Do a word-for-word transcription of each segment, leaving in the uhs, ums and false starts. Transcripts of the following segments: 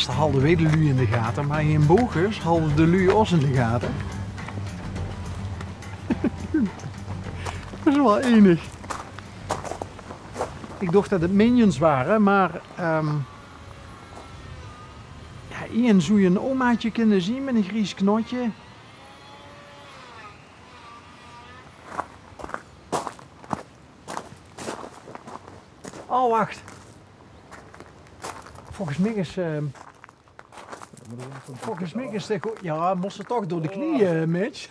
Ze halde weej de luuj in de gate, maar in Bogus halde de luuj os in de gate. Det is waal enig. Ik docht det het minions ware, maar, ehm, ja, ien zoej een omaatje kinne zien met een gries knotje. Oh, wacht. Volges mich is, ehm, volges mich is de go-, ja, mós se toch door de knieë, Mitch.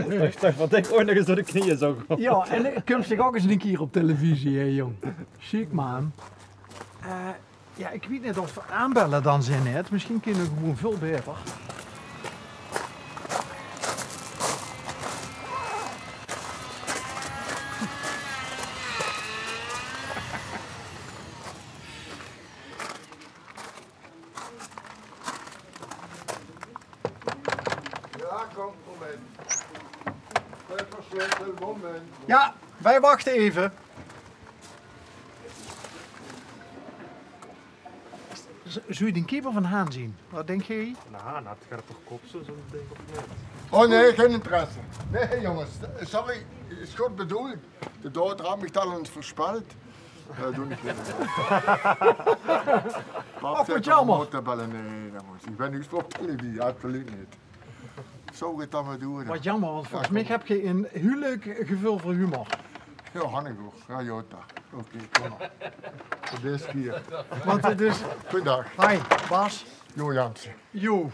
Ich dach, waat ich ooit nog ins door de knieë zou gaon. Ja, en, eh, kums dich ouk ins een kier op televisie, hè, jong. Sjiek, man. Eh, ja, ik weit neet of aanbelle dan zin haet. Misschien kinne we gewoon väöl baeter. Ja, kom, kom in. Sleutel, moment. Ja, wij wachten even. Z-, zou je de keeper van Haan zien? Wat denk je? Een haan had toch kop, zo'n ding, of niet? Oh nee, geen interesse. Nee, jongens, sorry, is goed bedoeld. De dochter had mich dat al ins veurspeld. Eh, doe neet. Pap, wat jammer. Motor bellen, nee, dat moet. Ik ben nu op televisie, absoluut niet. Zo gaat dat maar door. Wat jammer, want volges mich heb je een heel leuk gevoel voor humor. Ja, han ik ouk. Ja, Jota. Oké, kom maar. Veur deze kier. Want het is... Goeiedag. Hi, Bas. Jo Jansen. Jo,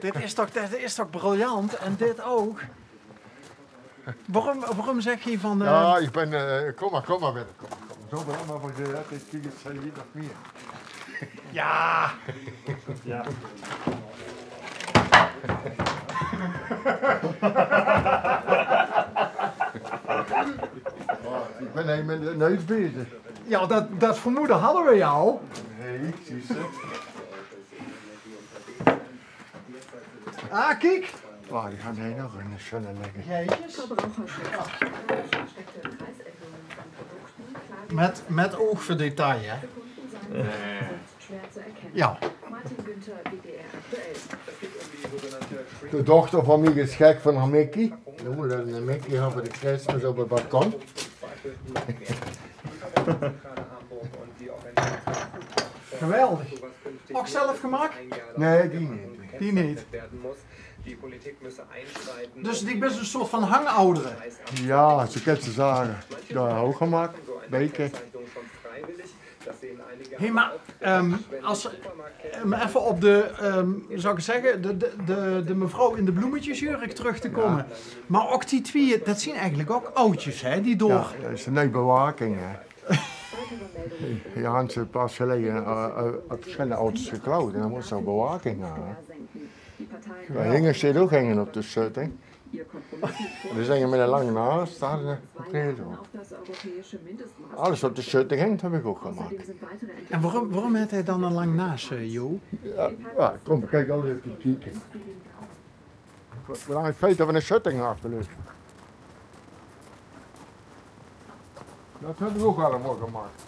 dit is toch, dit is toch briljant en dit ouk. Waorum, waorum zeg je van, eh... Ja, ik ben, eh, kom maar, kom maar binnen. Kom, kom. Zo belangrijk voor je, hè. Ik kiek het, zei je nog meer. Ja. Ja. Ik ben even met de neus bezig. Ja, dat, dat vermoeden hadden we al. Nee, precies. Ah, kiek. Oh, die gaan hij nog in de zon leggen. Jeetjes. Met, met oog voor detail, hè? Ja. De dochter van mich is gek van haar Mickey. Dan moet dan een Mickey hebben voor de kerstmis op het balkon. Geweldig. Ouk zelf gemaakt? Nee, die niet. Die niet. Dus die bent een soort van hangoudere? Ja, zo kan je zeggen. Ja, ouk gemaakt. Beetje. Hé, maar, ehm, als, ehm, even op de, ehm, zou ik zeggen, de, de, de, de mevrouw in de bloemetjesjurk terug te komen. Ja. Maar ouk die twee, dat zien eigenlijk ouk oudjes, hè, die door... Ja, dat is een bewaking, hè. Ja, han ze pas geleden, eh, eh, verschillende auto's geklauwd en dan moet ze op bewaking gaan, hè. Wij hingen, zit ouk hingen op de schutting. Die zijn met een lang naast, daar, eh, op gereden. Alles wat de schutting hangt, heb ik ook gemaakt. En waarom, waarom heeft hij dan een lang naast, eh, Jo? Ja, ja, kom, kijk al even kijken. Belangrijk feit dat we een schutting afgelegd. Dat hebben we ook allemaal gemaakt.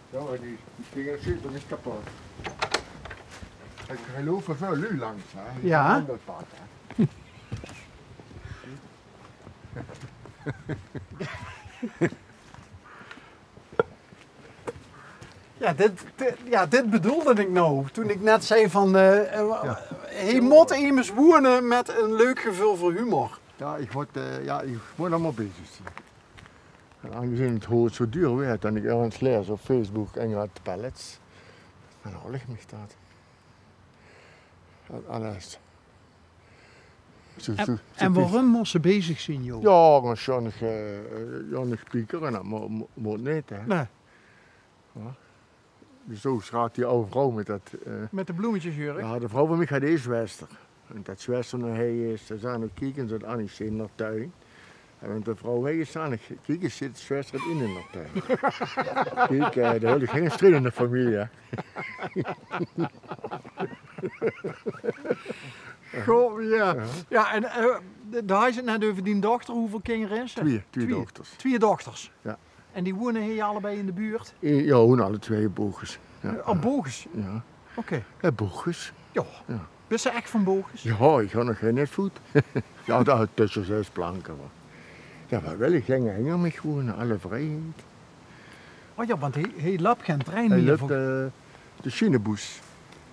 Ja, maar die, die dingen zitten niet kapot. Ik geloof er veel lui langs, hè. Die... Ja. Gaan dat pad, hè. Ja, dit, dit, ja, dit bedoelde ik nou. Toen ik net zei van, eh, eh, hij moet immers wonen met een leuk gevoel voor humor. Ja, ik moet, eh, ja, ik moet allemaal bezig zijn. En aangezien het hout zo duur werd en ik ergens lees op Facebook Engeland Pallets, dan haal ik mich dat. En alles. Zo, en, zo, zo en waarom moest ze bezig zijn, joh? Ja, maar zo nog, eh, ja, nog piekeren, dat mo-, mo-, moet niet, hè. Nee. Ja. Zo gaat die oude vrouw met dat, eh... Met de bloemetjesjurk? Ja, de vrouw van mich had een zwester. En dat zwester nog hij is, ze zijn nog kieken, ze aan die zin naar tuin. En de vrouw, hij is aan, kiek eens, zit zwester in de tuin. Kiek, eh, daar wil ik geen strijdende familie, hè. Goh, ja. Ja. Ja, en, eh, de, de had je het net over die dochter. Hoeveel kinderen is ze? Twee, twee dochters. Twee dochters. Ja. En die wonen hier allebei in de buurt? Eh, ja, wonen alle twee in Bogus. Jao. Eh, op Bogus? Jao. Oké. Jao, Bogus. Jao. Jao. Bis se ech van Bogus? Jao, ich gaon nog gein net voet. Jao, dao tösse zès planke, mer. Jao, mer wel, ich ging, ging mich gewoon alle vrijheid. O jao, want hie, hie löp gein trein mieë. Hie löp, eh, de sjienebus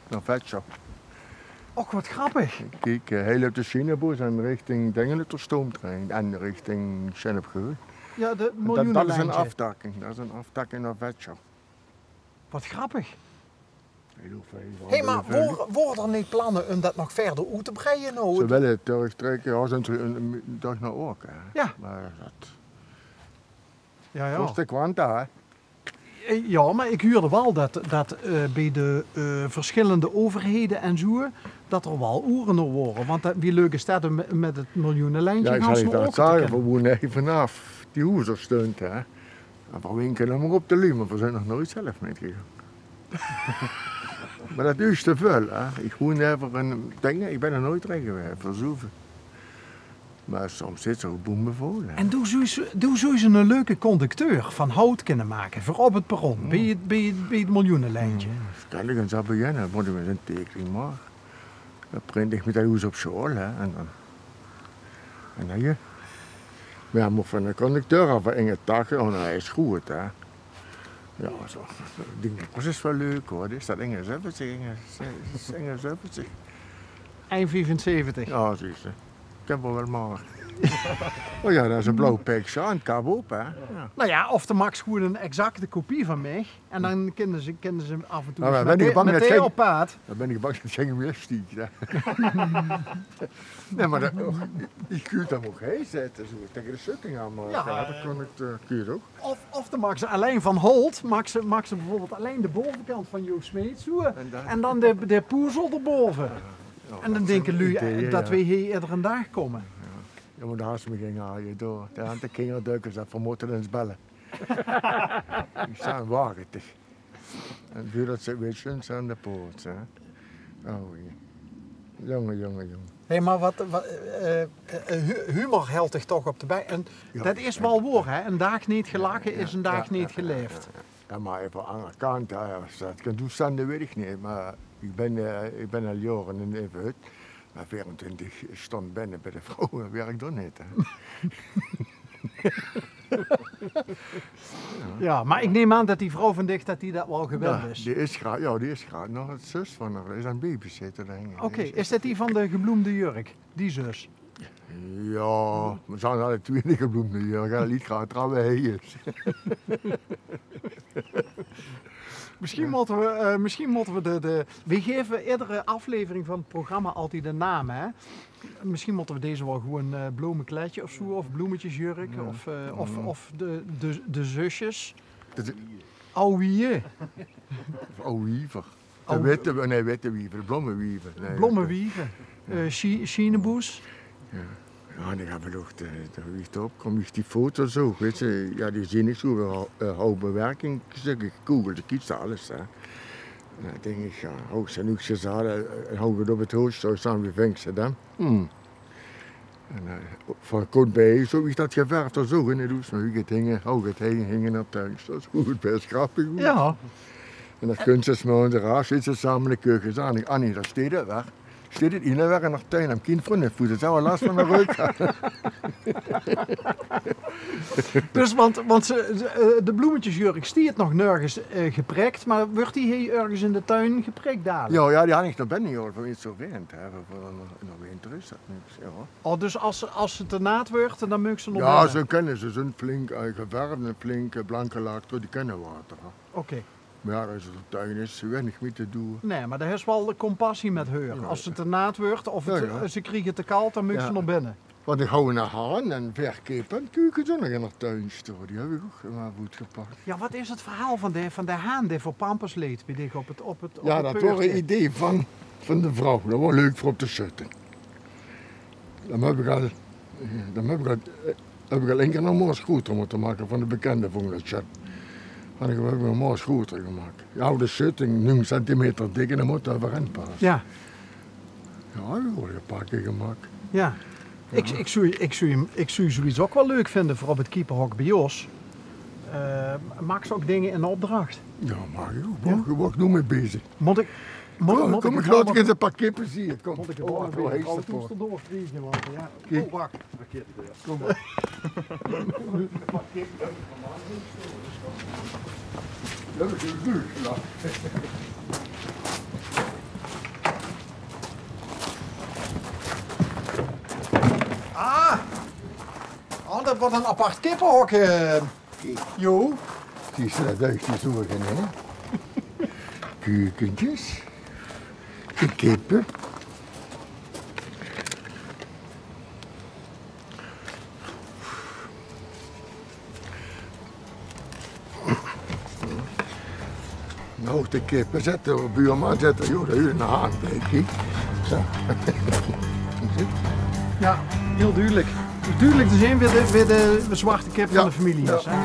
nao Vetschau. Och, wat grappig. Kiek, eh, hie löp de sjienebus en richting Dingele de stoomtrein en richting Sjennepgeul. Jao, de miljoenelentje. En dat, dat is ein aaftakking, dat is ein aaftakking nao Vetschau. Wat grappig. Hé, mer wore, wore d'r neet planne um dat nog wiejer oet te breie, of? Ze wille 't tröktrèkke, jao, zeen ze ein, ein, toch nog ouch, hè. Jao. Mer dat... Jao, jao. Koste kwanta, hè. Eh, jao, mer ich huurde waal dat, dat, eh, bie de, eh, versjillende euverhede en zoe, dat d'r waal oerener wore. Want dat, wie leuk is dat um mit 't miljoenelentje gans nao Oke te kinne? Jao, ich zal 't zage, veer woene hie vanaaf die hoezer stunt, hè. En veer winke 'm op de luuj, mer veer zeen nog noeats zelf mitgegange. Mer dat is te väöl, hè. Ich woen effe in Dingele, ich bön nog noeats dao gewaes, veur zoeväöl. Mer soms zits se ouch boembevolle, hè. En doe zouws, doe zouws eine leuke conducteur van hout kinne make, veur op 't perron, bie 't, bie 't, bie 't miljoenelentje. Jao, dat kin ich ins aan beginne, mót ich ins ein teikening make. Dan print ich mit dat oes op sjool, hè. En dan, en dan hie. Mer jao, mer van de conducteur aaf, veur inge takke, o, nae, is good, hè. Jao, zoe. Ich dink, dat is waal leuk, huur. Is dat inge zevenzig, inge, inge zevenzig? Ein viefenzeventig. Jao, zuus se. Kin waal waal make. O jao, dat is ein blauw pekske aan, kap op, hè. Jao. Noe jao, of de maaks gewoon ein exacte kopie van mich. En dan kinne ze, kinne ze aaf en toe ins mit Theo op paad. Mer dan bön ich bang dat 't gein, dan bön ich bang dat 't gein wegstiek, hè. Nae, mer dat, ich, ich kós 'm ouch hie zitte, zoe, taenge de schutting aan, mer jao, dat kós ich, eh, kós ouch. Of, of de maaks allein van hout, maaks, maaks beveurbeeld allein de bovekant van Jo Smeets zoe. En dan? En dan de, de poezel d'rbove. Jao, jao, en dan dinke luuj, eh, dat weej hie eder daag kómme. Jao. Jao, mer dao has se mich gein aaie door. Dao aan de kingerduikers, dat veer mótte ins belle. Die zeen wagtig. En veurdat ze weer sjuns aan de poort, hè. O, jao. Jónge, jónge, jónge. Hé, mer wat, wat, eh, eh, hu-, humor helt dich toch op de been. En dat is waal waor, hè? Ein daag neet gelache is ein daag neet gelaefd. Jao, mer effe aan de anger kant, jao, es dat kin toestande, weit ich neet. Mer ich bön, eh, ich bön al jaore in de hut. Mer veerentwintig stonde binne bie de vrouwe, dat wirk toch neet, hè? Jao, mer ich num aan dat die vrouw van dich, dat die dat waal gewend is. Jao, die is graad, jao, die is graad nog 't zus van häör, is aan 't babysitte, dink ich. Oké, is dat die van de gebloemde jurk? Die zus? Jao, veer zeen alle twieë in de gebloemde jurk, hè, liet graad trouwe hie is. Misschien mótte we, eh, misschien mótte we de, de, we geve iedere aflevering van 't programma altied 'n naam, hè? Misschien mótte we deze waal gewoon, eh, Blomekletje of zoe, of Bloemetjesjurk, of, eh, of, of de, de, de zusjes. Auwieje. Of Auwiever. De witte, nae, witte wiever, de blommewiever. Nae, blommewiever. Eh, sjieneboes. Jao. Jao, en ich höb gedocht, eh, dao wie ich d'rop kóm, wie ich die foto zoog, wits se, jao, die zeen ich zoe, eh, hoge bewerking, zèk ich, Google, dao kins se alles, hè. En dan dink ich, jao, haw ich ze noe gezag, eh, haw ich 't op 't hoofd zoe staon, wie vings se dan? Hm. En, eh, van kort bie, zoe wie ich dat geverfd haw, zoe in de does, noe, ich 't hinge, haw ich 't hinge, hinge op tuin, dat is good, bès grappig, good. Jao. En dan kóns se 's morges d'raaf, zits se same in de keuke, zag ich, Annie, dao steit 't weer. Steit 't inne weer in häör tuin, en kind veur 't voet, dat zou waal las van de reuk. Dus, want, want ze, ze, eh, de bloemetjesjurk steit nog nörges, eh, geprikt, mer wuuert die hie örges in de tuin geprikt dalik? Jao, jao, die han ich nao binne, jao, van iets zo wint, hè, van, van, nao winter is dat niks, jao. O, dus es, es 't te naat wuuert, dan meugs se nao binne? Jao, ze kinne, ze zeen flink, eh, geverfd en flink, eh, blank gelak, die kinne water, hè. Oké. Mer jao, es 't de tuin is, weinig mie te doon. Nae, mer dao is waal de compassie mit häör. Jao. Es 't te naat wuuert of 't, eh, ze kriege 't te kald, dan meugs se nao binne. Want ich haw 'ne haan en veer kip en kuke, zoe nog in häör tuin stoon. Die höb ich ouch mer good gepak. Jao, wat is 't verhaal van de, van de haan dae veur pampers leet bie dich op 't, op 't, op 't peurke? Jao, dat waor 'n idee van, van de vrouw. Dat waor leuk veur op de schutting. Dan höb ich al, dan höb ich al, eh, höb ich al ein kier nao Maasgroeter mótte make van de bekende vóngeltje. En ich höb 'n Maasgroeter gemaak. Jao, de schutting, nege centimeter dik en dan mót d'r euverin passe. Jao. Jao, die waere 'n paar kier gemaak. Jao. Jao. Ich, ich zou, ich zou, ich zou zoeiets ouch waal leuk vinde veur op 't keeperhok bie ós. Eh, maaks se ouch dinger in opdrach? Jao, maak ich ouch. Jao? Dao bön ich noe mei bezig. Mót ich, mót, mót ich 't laot ich ins e paar kippe zeen. Kóm. Mót ich 't allemaol weer door kriege, want jao. Kiek. Oh, wach. Kóm mer. Ah! Oh, det wuuert ein apart kippehok, eh. Kiek. Jo. Zuus se det, die zörge, hè? Kukentjes. De kippe. Noe, de kippe zèt de buurman, zèt de, joh, de huur in de haan. Kiek. Zo. Jao, hiel dudelik. Dudelik te zeen wae de, wae de zwarte kip van de femilie is, hè?